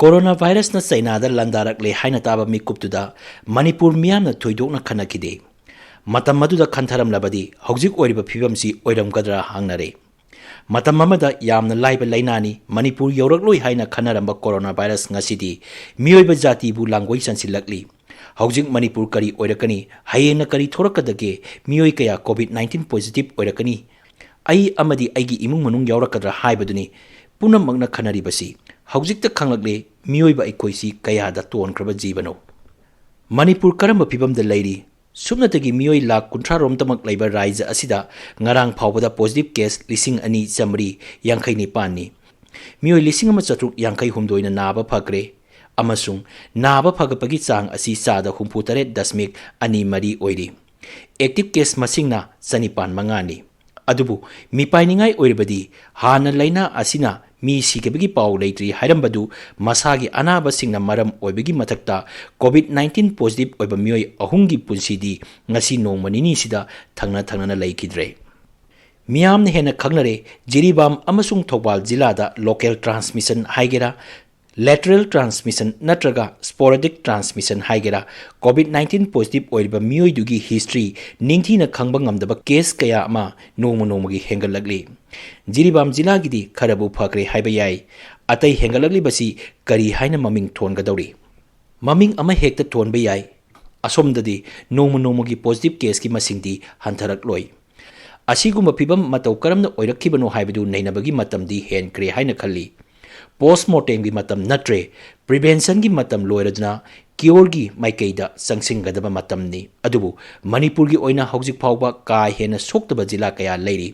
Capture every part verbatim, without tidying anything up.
Corona ꯚꯥꯏꯔꯁꯅ ꯆꯩꯅꯥꯗ ꯂꯥꯟꯗꯥꯔꯛꯂꯦ ꯍꯥꯏꯅ ꯇꯥꯕ ꯃꯤꯀꯨꯞꯇꯨꯗ ꯃꯅꯤꯄꯨꯔ ꯃꯤꯌꯥꯝꯅ ꯊꯣꯏꯗꯣꯛꯅ ꯈꯟꯅꯈꯤꯗꯦ꯫ ꯃꯇꯝ ꯑꯗꯨꯗ ꯈꯟꯊꯔꯝꯂꯕꯗꯤ ꯍꯧꯖꯤꯛ ꯑꯣꯏꯔꯤꯕ ꯐꯤꯕꯝꯁꯤ ꯑꯣꯏꯔꯝꯒꯗ꯭ꯔꯥ ꯍꯪꯅꯔꯦ꯫ ꯃꯇꯝ ꯑꯃꯗ ꯌꯥꯝꯅ ꯂꯥꯏꯕ ꯂꯥꯏꯅꯥꯅꯤ, ꯃꯅꯤꯄꯨꯔ ꯌꯧꯔꯛꯂꯣꯏ ꯍꯥꯏꯅ ꯈꯟꯅꯔꯝꯕ ꯀꯣꯔꯣꯅꯥ ꯚꯥꯏꯔꯁ ꯉꯁꯤꯗꯤ ꯃꯤꯑꯣꯏꯕ ꯖꯥꯇꯤꯕꯨ ꯂꯥꯡꯒꯣꯏ ꯆꯟꯁꯤꯜꯂꯛꯂꯤ꯫ ꯍꯧꯖꯤꯛ ꯃꯅꯤꯄꯨꯔ ꯀꯔꯤ ꯑꯣꯏꯔꯛꯀꯅꯤ, ꯍꯌꯦꯡꯅ ꯀꯔꯤ ꯊꯣꯔꯛꯀꯗꯒꯦ, ꯃꯤꯑꯣꯏ ꯀꯌꯥ ꯀꯣꯚꯤꯗ ꯅꯥꯏꯟꯇꯤꯟ ꯄꯣꯖꯤꯇꯤꯚ ꯑꯣꯏꯔꯛꯀꯅꯤ, ꯑꯩ ꯑꯃꯗꯤ ꯑꯩꯒꯤ ꯏꯃꯨꯡ ꯃꯅꯨꯡ ꯌꯥꯎꯔꯛꯀꯗ꯭ꯔꯥ ꯍꯥꯏꯕꯗꯨꯅꯤ ꯄꯨꯝꯅꯃꯛꯅ ꯈꯟꯅꯔꯤꯕꯁꯤ꯫ ꯍꯧꯖꯤꯛꯇ ꯈꯪꯂꯛꯂꯦ, ꯃꯤꯑꯣꯏꯕ ꯑꯩꯈꯣꯏꯁꯤ ꯀꯌꯥꯗ ꯇꯣꯟꯈ꯭ꯔꯕ ꯖꯤꯕꯅꯣ꯫ ꯃꯅꯤꯄꯨꯔ ꯀꯔꯝꯕ ꯐꯤꯕꯝꯗ ꯂꯩꯔꯤ? ꯁꯨꯞꯅꯇꯒꯤ ꯃꯤꯑꯣꯏ ꯂꯥꯈ ꯀꯨꯟꯊ꯭ꯔꯥ ꯔꯣꯝꯇꯃꯛ ꯂꯩꯕ ꯔꯥꯖ꯭ꯌ ꯑꯁꯤꯗ ꯉꯔꯥꯡ ꯐꯥꯎꯕꯗ ꯄꯣꯖꯤꯇꯤꯚ ꯀꯦꯁ ꯂꯤꯁꯤꯡ ꯑꯅꯤ ꯆꯥꯃꯔꯤ ꯌꯥꯡꯈꯩ ꯅꯤꯄꯥꯟꯅꯤ꯫ ꯃꯤꯑꯣꯏ ꯂꯤꯁꯤꯡ ꯑꯃ ꯆꯥꯇ꯭ꯔꯨꯛ ꯌꯥꯡꯈꯩ ꯍꯨꯝꯗꯣꯏꯅ ꯅꯥꯕ ꯐꯈ꯭ꯔꯦ ꯑꯃꯁꯨꯡ ꯅꯥꯕ ꯐꯒꯠꯄꯒꯤ ꯆꯥꯡ ꯑꯁꯤ ꯆꯥꯗ ꯍꯨꯝꯐꯨ ꯇꯔꯦꯠ ꯗꯁꯃꯤꯛ ꯑꯅꯤ ꯃꯔꯤ ꯑꯣꯏꯔꯤ꯫ ꯑꯦꯛꯇꯤꯚ ꯀꯦꯁ ꯃꯁꯤꯡꯅ ꯆꯅꯤꯄꯥꯟ ꯃꯉꯥꯅꯤ꯫ ꯑꯗꯨꯕꯨ ꯃꯤꯄꯥꯏꯅꯤꯡꯉꯥꯏ ꯑꯣꯏꯔꯕꯗꯤ ꯍꯥꯟꯅ ꯂꯥꯏꯅꯥ ꯑꯁꯤꯅ ꯃꯤ ꯁꯤꯈꯤꯕꯒꯤ ꯄꯥꯎ ꯂꯩꯇ꯭ꯔꯤ ꯍꯥꯏꯔꯝꯕꯗꯨ ꯃꯁꯥꯒꯤ ꯑꯅꯥꯕꯁꯤꯡꯅ ꯃꯔꯝ ꯑꯣꯏꯕꯒꯤ ꯃꯊꯛꯇ ꯀꯣꯚꯤꯗ ꯅꯥꯏꯟꯇꯤꯟ ꯄꯣꯖꯤꯇꯤꯚ ꯑꯣꯏꯕ ꯃꯤꯑꯣꯏ ꯑꯍꯨꯝꯒꯤ ꯄꯨꯟꯁꯤꯗꯤ ꯉꯁꯤ ꯅꯣꯡꯃ ꯅꯤꯅꯤꯁꯤꯗ ꯊꯪꯅ ꯊꯪꯅꯅ ꯂꯩꯈꯤꯗ꯭ꯔꯦ꯫ ꯃꯤꯌꯥꯝꯅ ꯍꯦꯟꯅ ꯈꯪꯅꯔꯦ, ꯖꯤꯔꯤꯕꯥꯝ ꯑꯃꯁꯨꯡ ꯊꯧꯕꯥꯜ ꯖꯤꯂꯥꯗ ꯂꯣꯀꯦꯜ ꯇ꯭ꯔꯥꯟꯁꯃꯤꯁꯟ ꯍꯥꯏꯒꯦꯔꯥ, ꯂꯦꯇꯔꯦꯜ ꯇ꯭ꯔꯥꯟꯁꯃꯤꯁꯟ ꯅꯠꯇ꯭ꯔꯒ ꯁ꯭ꯄꯣꯔꯦꯗꯤꯛ ꯇ꯭ꯔꯥꯟꯁꯃꯤꯁꯟ ꯍꯥꯏꯒꯦꯔꯥ, ꯀꯣꯚꯤꯗ ꯅꯥꯏꯟꯇꯤꯟ ꯄꯣꯖꯤꯇꯤꯚ ꯑꯣꯏꯔꯤꯕ ꯃꯤꯑꯣꯏꯗꯨꯒꯤ ꯍꯤꯁꯇ꯭ꯔꯤ ꯅꯤꯡꯊꯤꯅ ꯈꯪꯕ ꯉꯝꯗꯕ ꯀꯦꯁ ꯀꯌꯥ ꯑꯃ ꯅꯣꯡꯃ ꯅꯣꯡꯃꯒꯤ ꯍꯦꯟꯒꯠꯂꯛꯂꯤ꯫ ꯖꯤꯔꯤꯕꯥꯝ ꯖꯤꯂꯥꯒꯤꯗꯤ ꯈꯔꯕꯨ ꯐꯈ꯭ꯔꯦ ꯍꯥꯏꯕ ꯌꯥꯏ꯫ ꯑꯇꯩ ꯍꯦꯟꯒꯠꯂꯛꯂꯤꯕꯁꯤ ꯀꯔꯤ ꯍꯥꯏꯅ ꯃꯃꯤꯡ ꯊꯣꯟꯒꯗꯧꯔꯤ? ꯃꯃꯤꯡ ꯑꯃ ꯍꯦꯛꯇ ꯊꯣꯟꯕ ꯌꯥꯏ꯫ ꯑꯁꯣꯝꯗꯗꯤ ꯅꯣꯡꯃ ꯅꯣꯡꯃꯒꯤ ꯄꯣꯖꯤꯇꯤꯚ ꯀꯦꯁꯀꯤ ꯃꯁꯤꯡꯗꯤ ꯍꯟꯊꯔꯛꯂꯣꯏ꯫ ꯑꯁꯤꯒꯨꯝꯕ ꯐꯤꯕꯝ ꯃꯇꯧ ꯀꯔꯝꯅ ꯑꯣꯏꯔꯛꯈꯤꯕꯅꯣ ꯍꯥꯏꯕꯗꯨ ꯅꯩꯅꯕꯒꯤ ꯃꯇꯝꯗꯤ ꯍꯦꯟꯈ꯭ꯔꯦ ꯍꯥꯏꯅ ꯈꯜꯂꯤ꯫ ꯄꯣꯁꯃꯣꯔꯇꯦꯝꯒꯤ ꯃꯇꯝ ꯅꯠꯇ꯭ꯔꯦ, ꯄ꯭ꯔꯤꯚꯦꯟꯁꯟꯒꯤ ꯃꯇꯝ ꯂꯣꯏꯔꯗꯨꯅ ꯀ꯭ꯌꯣꯔꯒꯤ ꯃꯥꯏꯀꯩꯗ ꯆꯪꯁꯤꯟꯒꯗꯕ ꯃꯇꯝꯅꯤ꯫ ꯑꯗꯨꯕꯨ ꯃꯅꯤꯄꯨꯔꯒꯤ ꯑꯣꯏꯅ ꯍꯧꯖꯤꯛ ꯐꯥꯎꯕ ꯀꯥ ꯍꯦꯟꯅ ꯁꯣꯛꯇꯕ ꯖꯤꯂꯥ ꯀꯌꯥ ꯂꯩꯔꯤ꯫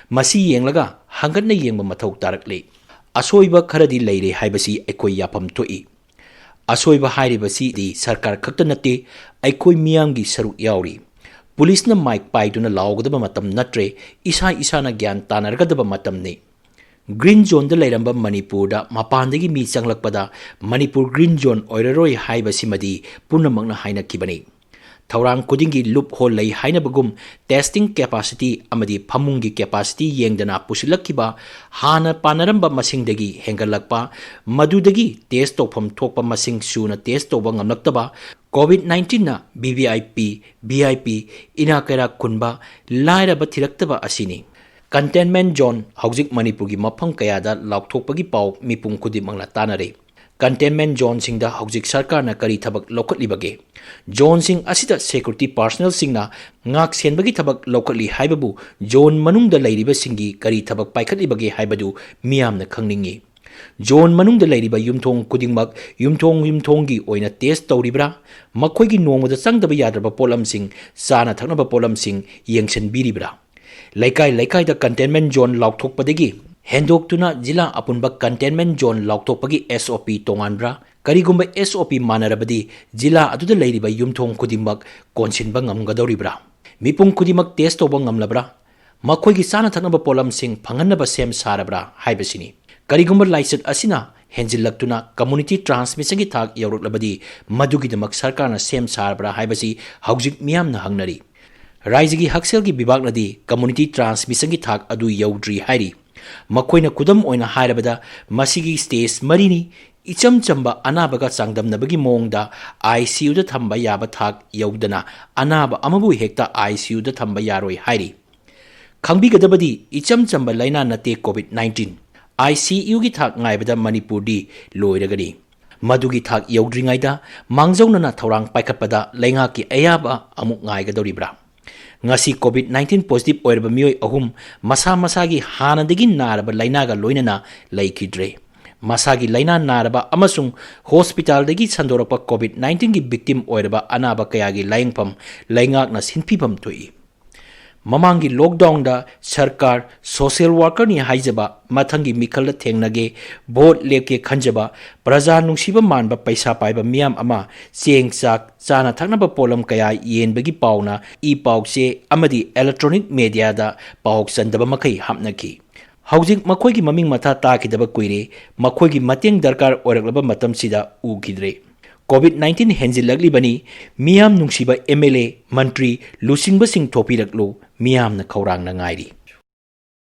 ꯃꯁꯤ ꯌꯦꯡꯂꯒ ꯍꯪꯒꯠꯅ ꯌꯦꯡꯕ ꯃꯊꯧ ꯇꯥꯔꯛꯂꯤ꯫ ꯑꯁꯣꯏꯕ ꯈꯔꯗꯤ ꯂꯩꯔꯦ ꯍꯥꯏꯕꯁꯤ ꯑꯩꯈꯣꯏ ꯌꯥꯐꯝ ꯊꯣꯛꯏ꯫ ꯑꯁꯣꯏꯕ ꯍꯥꯏꯔꯤꯕꯁꯤꯗꯤ ꯁꯔꯀꯥꯔ ꯈꯛꯇ ꯅꯠꯇꯦ, ꯑꯩꯈꯣꯏ ꯃꯤꯌꯥꯝꯒꯤ ꯁꯔꯨꯛ ꯌꯥꯎꯔꯤ꯫ ꯄꯨꯂꯤꯁꯅ ꯃꯥꯏꯛ ꯄꯥꯏꯗꯨꯅ ꯂꯥꯎꯒꯗꯕ ꯃꯇꯝ ꯅꯠꯇ꯭ꯔꯦ, ꯏꯁꯥ ꯏꯁꯥꯅ ꯒ꯭ꯌꯥꯟ ꯇꯥꯅꯔꯒꯗꯕ ꯃꯇꯝꯅꯤ꯫ ꯒ꯭ꯔꯤꯟ ꯖꯣꯟꯗ ꯂꯩꯔꯝꯕ ꯃꯅꯤꯄꯨꯔꯗ ꯃꯄꯥꯟꯗꯒꯤ ꯃꯤ ꯆꯪꯂꯛꯄꯗ ꯃꯅꯤꯄꯨꯔ ꯒ꯭ꯔꯤꯟ ꯖꯣꯟ ꯑꯣꯏꯔꯔꯣꯏ ꯍꯥꯏꯕꯁꯤꯃꯗꯤ ꯄꯨꯝꯅꯃꯛꯅ ꯍꯥꯏꯅꯈꯤꯕꯅꯤ꯫ ꯊꯧꯔꯥꯡ ꯈꯨꯗꯤꯡꯒꯤ ꯂꯨꯞ ꯍꯣꯜ ꯂꯩ ꯍꯥꯏꯅꯕꯒꯨꯝ, testing capacity ꯑꯃꯗꯤ ꯐꯃꯨꯡꯒꯤ capacity ꯌꯦꯡꯗꯅ ꯄꯨꯁꯤꯜꯂꯛꯈꯤꯕ ꯍꯥꯟꯅ ꯄꯥꯅꯔꯝꯕ ꯃꯁꯤꯡꯗꯒꯤ ꯍꯦꯟꯒꯠꯂꯛꯄ, ꯃꯗꯨꯗꯒꯤ test ꯇꯧꯐꯝ ꯊꯣꯛꯄ ꯃꯁꯤꯡ ꯁꯨꯅ test ꯇꯧꯕ ꯉꯝꯂꯛꯇꯕ, COVID nineteenꯅ VVIP, VIP, ꯏꯅꯥ ꯀꯩꯔꯥꯛ ꯈꯨꯟꯕ, ꯂꯥꯏꯔꯕ ꯊꯤꯔꯛꯇꯕ ꯑꯁꯤꯅꯤ꯫ Containment zone ꯍꯧꯖꯤꯛ ꯃꯅꯤꯄꯨꯔꯒꯤ ꯃꯐꯝ ꯀꯌꯥꯗ ꯂꯥꯎꯊꯣꯛꯄꯒꯤ ꯄꯥꯎ ꯃꯤꯄꯨꯝ ꯈꯨꯗꯤꯡꯃꯛꯅ ꯇꯥꯅꯔꯤ꯫ Containment zoneꯁꯤꯡꯗ ꯍꯧꯖꯤꯛ ꯁꯔꯀꯥꯔꯅ ꯀꯔꯤ ꯊꯕꯛ ꯂꯧꯈꯠꯂꯤꯕꯒꯦ? Zoneꯁꯤꯡ ꯑꯁꯤꯗ security personnelꯁꯤꯡꯅ ꯉꯥꯛ ꯁꯦꯟꯕꯒꯤ ꯊꯕꯛ ꯂꯧꯈꯠꯂꯤ ꯍꯥꯏꯕꯕꯨ zone ꯃꯅꯨꯡꯗ ꯂꯩꯔꯤꯕꯁꯤꯡꯒꯤ ꯀꯔꯤ ꯊꯕꯛ ꯄꯥꯏꯈꯠꯂꯤꯕꯒꯦ ꯍꯥꯏꯕꯗꯨ ꯃꯤꯌꯥꯝꯅ ꯈꯪꯅꯤꯡꯏ꯫ Zone ꯃꯅꯨꯡꯗ ꯂꯩꯔꯤꯕ ꯌꯨꯝꯊꯣꯡ ꯈꯨꯗꯤꯡꯃꯛ ꯌꯨꯝꯊꯣꯡ ꯌꯨꯝꯊꯣꯡꯒꯤ ꯑꯣꯏꯅ test ꯇꯧꯔꯤꯕ꯭ꯔꯥ? ꯃꯈꯣꯏꯒꯤ ꯅꯣꯡꯃꯗ ꯆꯪꯗꯕ ꯌꯥꯗ꯭ꯔꯕ ꯄꯣꯠꯂꯝꯁꯤꯡ, ꯆꯥꯅ ꯊꯛꯅꯕ ꯄꯣꯠꯂꯝꯁꯤꯡ ꯌꯦꯡꯁꯤꯟꯕꯤꯔꯤꯕ꯭ꯔꯥ? ꯂꯩꯀꯥꯏ ꯂꯩꯀꯥꯏꯗ containment zone ꯂꯥꯎꯊꯣꯛꯄꯗꯒꯤ ꯍꯦꯟꯗꯣꯛꯇꯨꯅ ꯖꯤꯂꯥ ꯑꯄꯨꯟꯕ containment zone ꯂꯥꯎꯊꯣꯛꯄꯒꯤ SOP ꯇꯣꯉꯥꯟꯕ꯭ꯔꯥ? ꯀꯔꯤꯒꯨꯝꯕ SOP ꯃꯥꯟꯅꯔꯕꯗꯤ ꯖꯤꯂꯥ ꯑꯗꯨꯗ ꯂꯩꯔꯤꯕ ꯌꯨꯝꯊꯣꯡ ꯈꯨꯗꯤꯡꯃꯛ ꯀꯣꯟꯁꯤꯟꯕ ꯉꯝꯒꯗꯧꯔꯤꯕ꯭ꯔꯥ? ꯃꯤꯄꯨꯝ ꯈꯨꯗꯤꯡꯃꯛ test ꯇꯧꯕ ꯉꯝꯂꯕ꯭ꯔꯥ? ꯃꯈꯣꯏꯒꯤ ꯆꯥꯅ ꯊꯛꯅꯕ ꯄꯣꯠꯂꯝꯁꯤꯡ ꯐꯪꯍꯟꯅꯕ ꯁꯦꯝ ꯁꯥꯔꯕ꯭ꯔꯥ ꯍꯥꯏꯕꯁꯤꯅꯤ꯫ ꯀꯔꯤꯒꯨꯝꯕ ꯂꯥꯏꯆꯠ ꯑꯁꯤꯅ ꯍꯦꯟꯖꯤꯜꯂꯛꯇꯨꯅ community transmissionꯒꯤ ꯊꯥꯛ ꯌꯧꯔꯛꯂꯕꯗꯤ ꯃꯗꯨꯒꯤꯗꯃꯛ ꯁꯔꯀꯥꯔꯅ ꯁꯦꯝ ꯁꯥꯔꯕ꯭ꯔꯥ ꯍꯥꯏꯕꯁꯤ ꯍꯧꯖꯤꯛ ꯃꯤꯌꯥꯝꯅ ꯍꯪꯅꯔꯤ꯫ ꯔꯥꯏꯖꯒꯤ ꯍꯛꯁꯦꯜꯒꯤ ꯕꯤꯚꯥꯒꯅꯗꯤ community transmissionꯒꯤ ꯊꯥꯛ ꯑꯗꯨ ꯌꯧꯗ꯭ꯔꯤ ꯍꯥꯏꯔꯤ꯫ ꯃꯈꯣꯏꯅ ꯈꯨꯗꯝ ꯑꯣꯏꯅ ꯍꯥꯏꯔꯕꯗ ꯃꯁꯤꯒꯤ stage ꯃꯔꯤꯅꯤ, ꯏꯆꯝ ꯆꯝꯕ ꯑꯅꯥꯕꯒ ꯆꯥꯡꯗꯝꯅꯕꯒꯤ ꯃꯑꯣꯡꯗ ICUꯗ ꯊꯝꯕ ꯌꯥꯕ ꯊꯥꯛ ꯌꯧꯗꯅ ꯑꯅꯥꯕ ꯑꯃꯕꯨ ꯍꯦꯛꯇ ICUꯗ ꯊꯝꯕ ꯌꯥꯔꯣꯏ ꯍꯥꯏꯔꯤ꯫ ꯈꯪꯕꯤꯒꯗꯕꯗꯤ ꯏꯆꯝ ꯆꯝꯕ ꯂꯥꯏꯅꯥ ꯅꯠꯇꯦ COVID nineteen꯫ ICUꯒꯤ ꯊꯥꯛ ꯉꯥꯏꯕꯗ ꯃꯅꯤꯄꯨꯔꯗꯤ ꯂꯣꯏꯔꯒꯅꯤ꯫ ꯃꯗꯨꯒꯤ ꯊꯥꯛ ꯌꯧꯗ꯭ꯔꯤꯉꯩꯗ ꯃꯥꯡꯖꯧꯅꯅ ꯊꯧꯔꯥꯡ ꯄꯥꯏꯈꯠꯄꯗ ꯂꯩꯉꯥꯛꯀꯤ ꯑꯌꯥꯕ ꯑꯃꯨꯛ ꯉꯥꯏꯒꯗꯧꯔꯤꯕ꯭ꯔꯥ? ꯉꯁꯤ COVID nineteen positive ꯑꯣꯏꯔꯕ ꯃꯤꯑꯣꯏ ꯑꯍꯨꯝ ꯃꯁꯥ ꯃꯁꯥꯒꯤ ꯍꯥꯟꯅꯗꯒꯤ ꯅꯥꯔꯕ ꯂꯥꯏꯅꯥꯒ ꯂꯣꯏꯅꯅ ꯂꯩꯈꯤꯗ꯭ꯔꯦ꯫ ꯃꯁꯥꯒꯤ ꯂꯥꯏꯅꯥ ꯅꯥꯔꯕ ꯑꯃꯁꯨꯡ hospitalꯗꯒꯤ ꯁꯟꯗꯣꯔꯛꯄ COVID nineteenꯒꯤ victim ꯑꯣꯏꯔꯕ ꯑꯅꯥꯕ ꯀꯌꯥꯒꯤ ꯂꯥꯌꯦꯡꯐꯝ ꯂꯩꯉꯥꯛꯅ ꯁꯤꯟꯕꯤꯐꯝ ꯊꯣꯛꯏ꯫ ꯃꯃꯥꯡꯒꯤ lockdownꯗ ꯁꯔꯀꯥꯔ, social workerꯅꯤ ꯍꯥꯏꯖꯕ, ꯃꯊꯪꯒꯤ ꯃꯤꯈꯜꯗ ꯊꯦꯡꯅꯒꯦ, vote ꯂꯦꯞꯀꯦ ꯈꯟꯖꯕ, ꯄ꯭ꯔꯖꯥ ꯅꯨꯡꯁꯤꯕ ꯃꯥꯟꯕ ꯄꯩꯁꯥ ꯄꯥꯏꯕ ꯃꯤꯌꯥꯝ ꯑꯃ ꯆꯦꯡ ꯆꯥꯛ, ꯆꯥꯅ ꯊꯛꯅꯕ ꯄꯣꯠꯂꯝ ꯀꯌꯥ ꯌꯦꯟꯕꯒꯤ ꯄꯥꯎꯅ ꯏ ꯄꯥꯎꯆꯦ ꯑꯃꯗꯤ electronic mediaꯗ ꯄꯥꯎ ꯆꯟꯗꯕ ꯃꯈꯩ ꯍꯥꯞꯅꯈꯤ꯫ ꯍꯧꯖꯤꯛ ꯃꯈꯣꯏꯒꯤ ꯃꯃꯤꯡ ꯃꯊꯥ ꯇꯥꯈꯤꯗꯕ ꯀꯨꯏꯔꯦ, ꯃꯈꯣꯏꯒꯤ ꯃꯇꯦꯡ ꯗꯔꯀꯥꯔ ꯑꯣꯏꯔꯛꯂꯕ ꯃꯇꯝꯁꯤꯗ ꯎꯈꯤꯗ꯭ꯔꯦ꯫ COVID nineteen ꯍꯦꯟꯖꯤꯜꯂꯛꯂꯤꯕꯅꯤ꯫ ꯃꯤꯌꯥꯝ ꯅꯨꯡꯁꯤꯕ ꯑꯦꯝ ꯑꯦꯜ ꯑꯦ, ꯃꯟꯇ꯭ꯔꯤ, ꯂꯨꯆꯤꯡꯕꯁꯤꯡ ꯊꯣꯛꯄꯤꯔꯛꯂꯨ, ꯃꯤꯌꯥꯝꯅ ꯈꯧꯔꯥꯡꯅ ꯉꯥꯏꯔꯤ꯫